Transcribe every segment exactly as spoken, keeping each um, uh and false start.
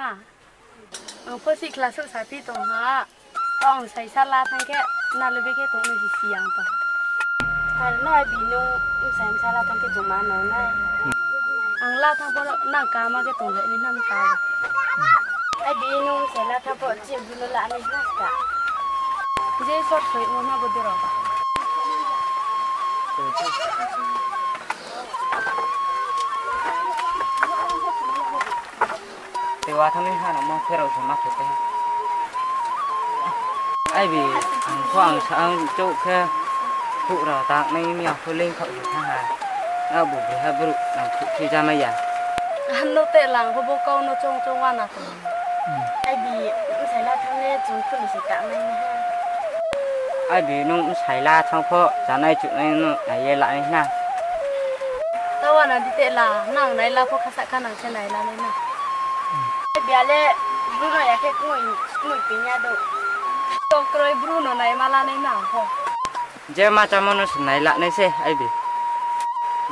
Ang pho sihkhla souh saphi tong ha. Ang saisa la thanng khe, nang le bekhe tong ni si si ang tong. Ar no ai bi nung bsai bsa la thanng khe chung ma nang nai. Ang la thanng pho nang kama khe tong le ni nang ka. Ai bi nung bsai la thanng pho chini bru no la ni na ka. Je sor soi mo na bo de ro ba. Tewa thanng ni ha no mo pherao se ma khe te. Ai bi, ang pho ang sa ang chouh khe, phuh rao tak nai mi ang pho leing khaoh se thanng ha. Abo bri ha bru nang phuh khe ja mai ya. Ano te lang pho bo kau no choung choung wa na tong. Ai bi, bsai la thanng le chung phuh ni se ta mai na ha. Ai bi, nung bsai la thanng pho, chanai chuhnai nung nai ye la nai na. Tawa na di te la, nang nai la pho khasa kha nang se nai la nai na. Ai bi ale, bru no ya khe kmui, kmui ping ya do. Tong kroi bru no nai ma la nai na ang pho. Je ma chamo no se nai la nai se, ai bi.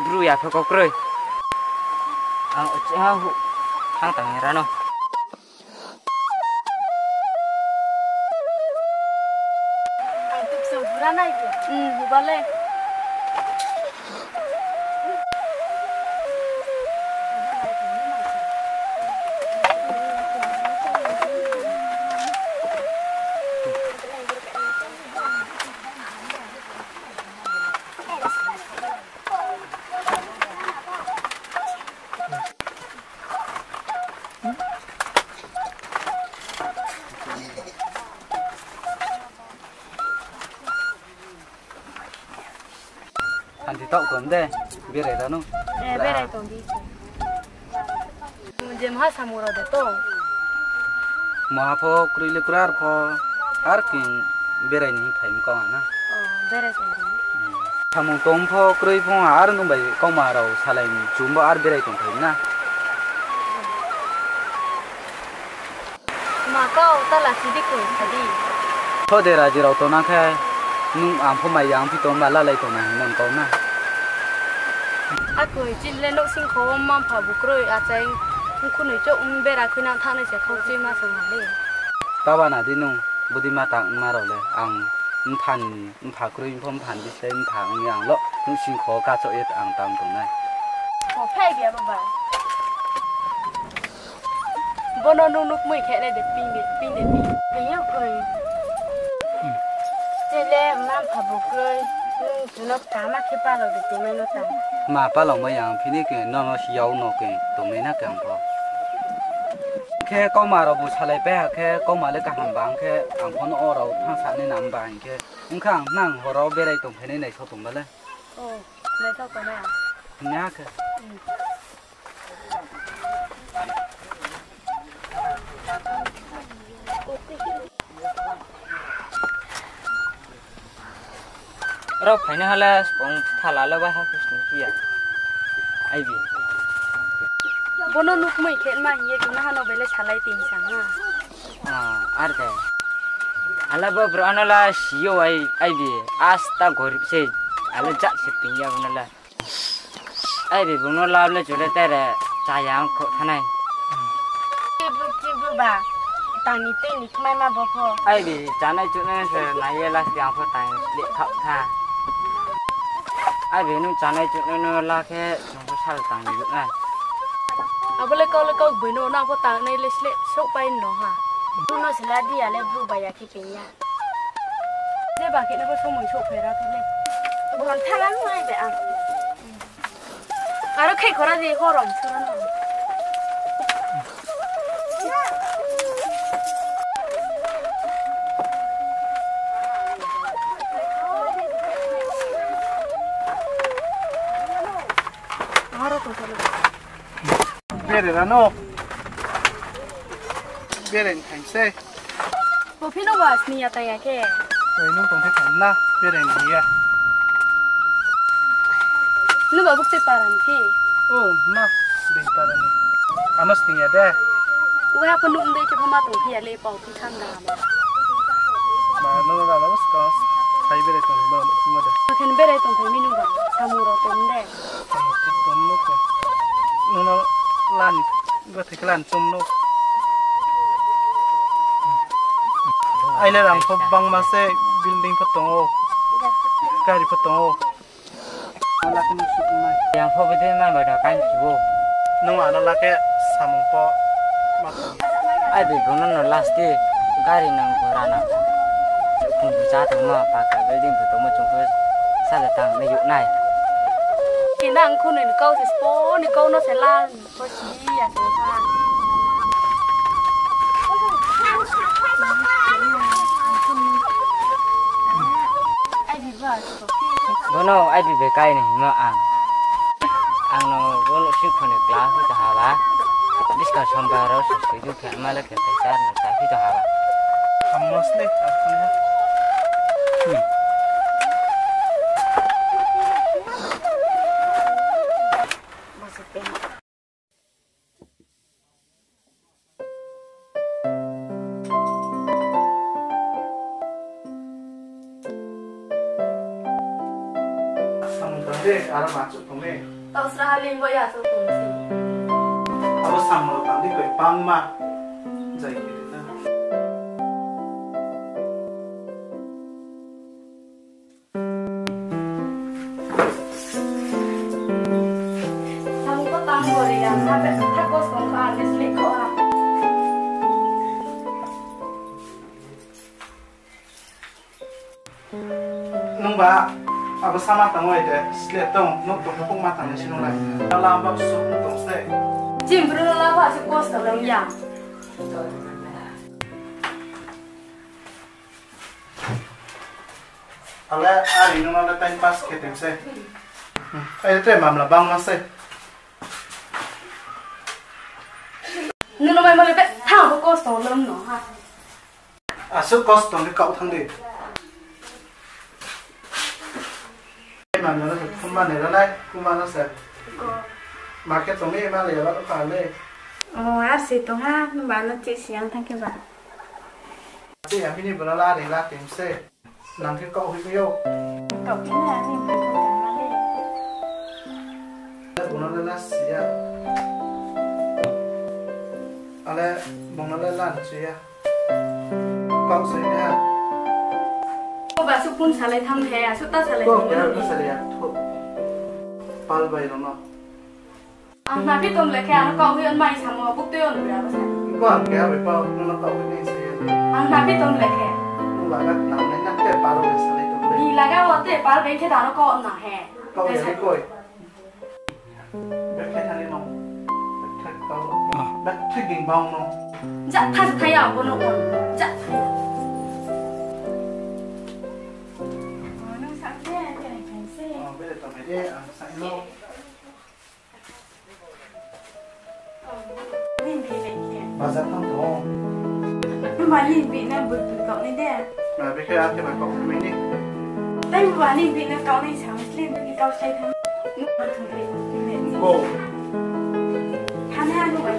Bru ya pho kau kroi. Ang uchi ha hu, thang tang ra no. Ang tuksong bura nai bo. Hmm, buba le. Santi taoh tong de, berai ra no. Eh, berai tong di. Je maha samung rao de tong. Maha pho kroi le kroi ar pho ar king berai ni phai mi kau ha na. Oh, berai tong di. Hmm. Samung tong pho kroi pho ar nung bai kauma rao salai ni chum bo ar berai tong phai na. Ma kau ta la si di koi sa di. Tho de raji rao tong na khe, nung ang pho mai ya ang phi tong ba lalai tong na hing nang kau na. Akoi chini le nouhsing kho mma mpha bu kroi achai, mkhunoi chouh bera khui nang thanng nai se khau chui ma se ma le. Ta ba na di nung, budi ma tang ma rao le, ang mpha ni, mpha kroi pho mpha ni bislái mpha ong ye ang lo, nouhsing kho kachoh ye ang tang tong nai. O, phai di abo ba. Bono nung nukmui khe nai de, ping de, ping de, ping. Ping yo koi. Chele mma mpha bu kroi, nung chuno kama khe palo de, tongnai no ta. Ma palo ma yang phini ke, nono si yao no ke, tongnai na ke ang pho. Khe kauma rao bu salai pai ha khe, kauma le kaham bang khe, ang pho no o rao thang sa nai na ba hing khe. Ongkha ang nang horo berai tong phainai nai so tong ba le. O, nai so tong nai. Nya khe. Hmm. Rao phainai ha le spong thala le bai ha khe sung phi ya. Ai bi. Bono nukmui khe ma hing ye khe na ha no bai le salai ting sa ha. Ah, ar de. Ala bo bro ano la si yo ai, ai bi. Asta gorib se. Ala jat se ping ya bono la. Ai bi bung no lab le chule tere chaya ang kho thanai. Ki bru, ki bru ba, tang ni tei ni kmai ma bo pho. Ai bi chanai chunai se nai ye last ang pho tang le khao tha. Ai bi nung chanai chunai no la khe chung pho sal tang ni nai. Abo le kau le kau boi no nang pho tang nai le sle souh pai no ha. Bru no se la di ya le bru ba ya khe ping ya. Je ba khe no bo somoi souh phai ra khe le. Ghonta la nung ai be ang. Aro khe khora je ho rong sura no. Aro to sura. Bere ra no. Bere ni thang se. Bo phino ba sni ya tang ya khe. Oi, nung tong khe thang na, bere ni ya. Nung ba buk te para ni phi. O, ma, bere para ni. Ano sni ya de. Wa ko nung de khe ma tong phi ya le pau phi thang da ma. Ma, nung da na bus ka. Sai bere tong ba, ma de. Khen bere tong phi mi nung ba. Samung rao tong de. Samung rao tong no ko. Nung na la ni, ba thik la ni chom no. Aini rang pho bangma se, building pho tong ou, gari pho tong ou. Yang pho bede ma bai no kain si ou. Nung ano la khe samung pho ma tong. Ai bibung no no last di gari nang gora nang. Khung bu cha tongmo, paka building bu tongmo chung pho sale tang me yuk nai. Kina ang khunui ni kau se spo ni kau no se la. Bono ai bibe kai ni himo ang. Ang no bono singkho ni kla hui ta haba. Biska sombar ro sui sui du khe ma le khe ta char ni ta hui ta haba. Hammo sle, ang khun ha. Hmm. Samung tang de, aro ma chuh tong mi. Tau sra ha ling bo ya chuh tong si. Abo samung tang di koi bangma. Jai kiri na. Samung ko tang bo ri ya, ha pe tha ko song ba, ne slip ko ha. Nung ba, abo sama tang wai de, slip tong, nuk tong, nuk ma tang de si nung lai. Ala ba suk tong se. Jim bru la ba su ko sa lam ya. Ale, ari nung no le time pass khe tong se. Ai, tre mamla bangma se. Nung no mai male be thang bo kosto lom no ha. Asuh kosto ni kau thang di. Ai, mamla no se phone mane ra nai, kuma no se. Market tong mi ma le ya ba no kha le. O, ar se tong ha, ba no che si yang thang khe ba. Che ya bini bula la re la tem se. Nang khe kau hui yo. Kau khe na ni bai ko tang ma le. Bung no le la si ya. Ale bung no le la si ya. Kau sai ha. Ko ba su phone salai thang khe, su ta salai thang khe. Ko salai ya tho. Pal bai ro no. Ang na phi tom le khe, ano kau hui on mai samo, buk tui on bra ba sa. Ko ang khe, abe pa, no na kau hui nai sa ya. Ang na phi tom le khe. Nung laga na nai na te pal bai salai tom le. Ni laga o te pal bai khe dano kau na he. Kau ya ni koi. Bek khe thani no. Bek thak kau. Bek thik ding bang no. Ja thas thaya bo no on. Ja thaya. Nung sa khe, khe khe se. O, bere tom he de, ang sa no. Bazar thang tong. Mani bina bui bui kau ni de. Na bikhe ake ba kau mi ni. Tai mani bina kau ni sang slim bikhe kau sai thang. Ko. Thana anu bai.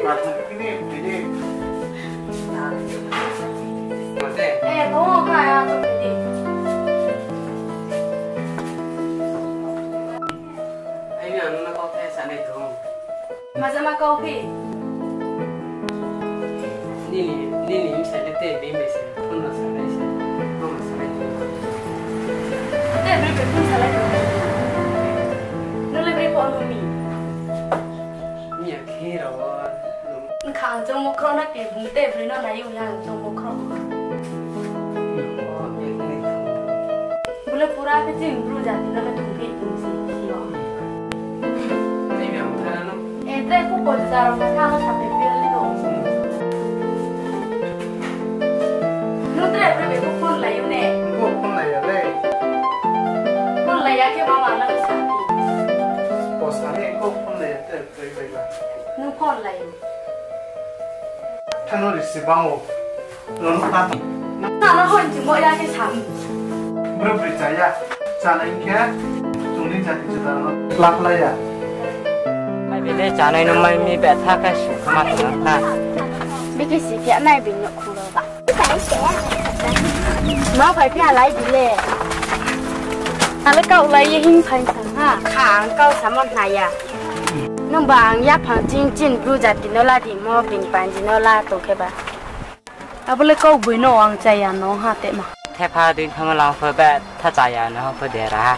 Ma thang kini, kini. Eh, tong ka ya to kini. Ai, ni ang no kau the sa nai tong. Maja ma kau phi? Nini, nini bsa le te bini bai se, phone no sa nai se, phone no sa nai tong. Te bini bai phone sa nai tong. Nung le bini phone no mi. Miya khe ro. Nung kha ang chong mo khro na ke bung te bini no nai ong ya ang chong mo khro. Bule pura khe chini Bru jati no le tong khe tong si, si o. Tei bia mthara no. E, tei ku ko jaro ka ka sa pe pe le do. No tre pre be ku phone lai ne. Ko phone lai ya le. Phone lai ya khe ba ma na sa. Ko sa ne ko phone lai ya tre pre be ba. No phone lai. Thano ri si bang o. Ron pa. Nang no hoi chungmo ya khe sam. Bro bri chaya. Chanai khe chungni jati juda no. Laklai ya. Mai bede chanai no mai mi betha khe su ma tong na. Bikhe si khe nai bini no khuro ba. Ma phai phi alai bile. Ale kau lai ye hing phai sang ha. Kha ang kau samo hna ya. Nung ba ang yaphang ching chin Bru jati no la di mo bini panji no la tong khe ba. Abo le kau boi no ang chaya no ha tema. Thepha dei thanngmo lang pho be tha chaya no ha pho dera ha.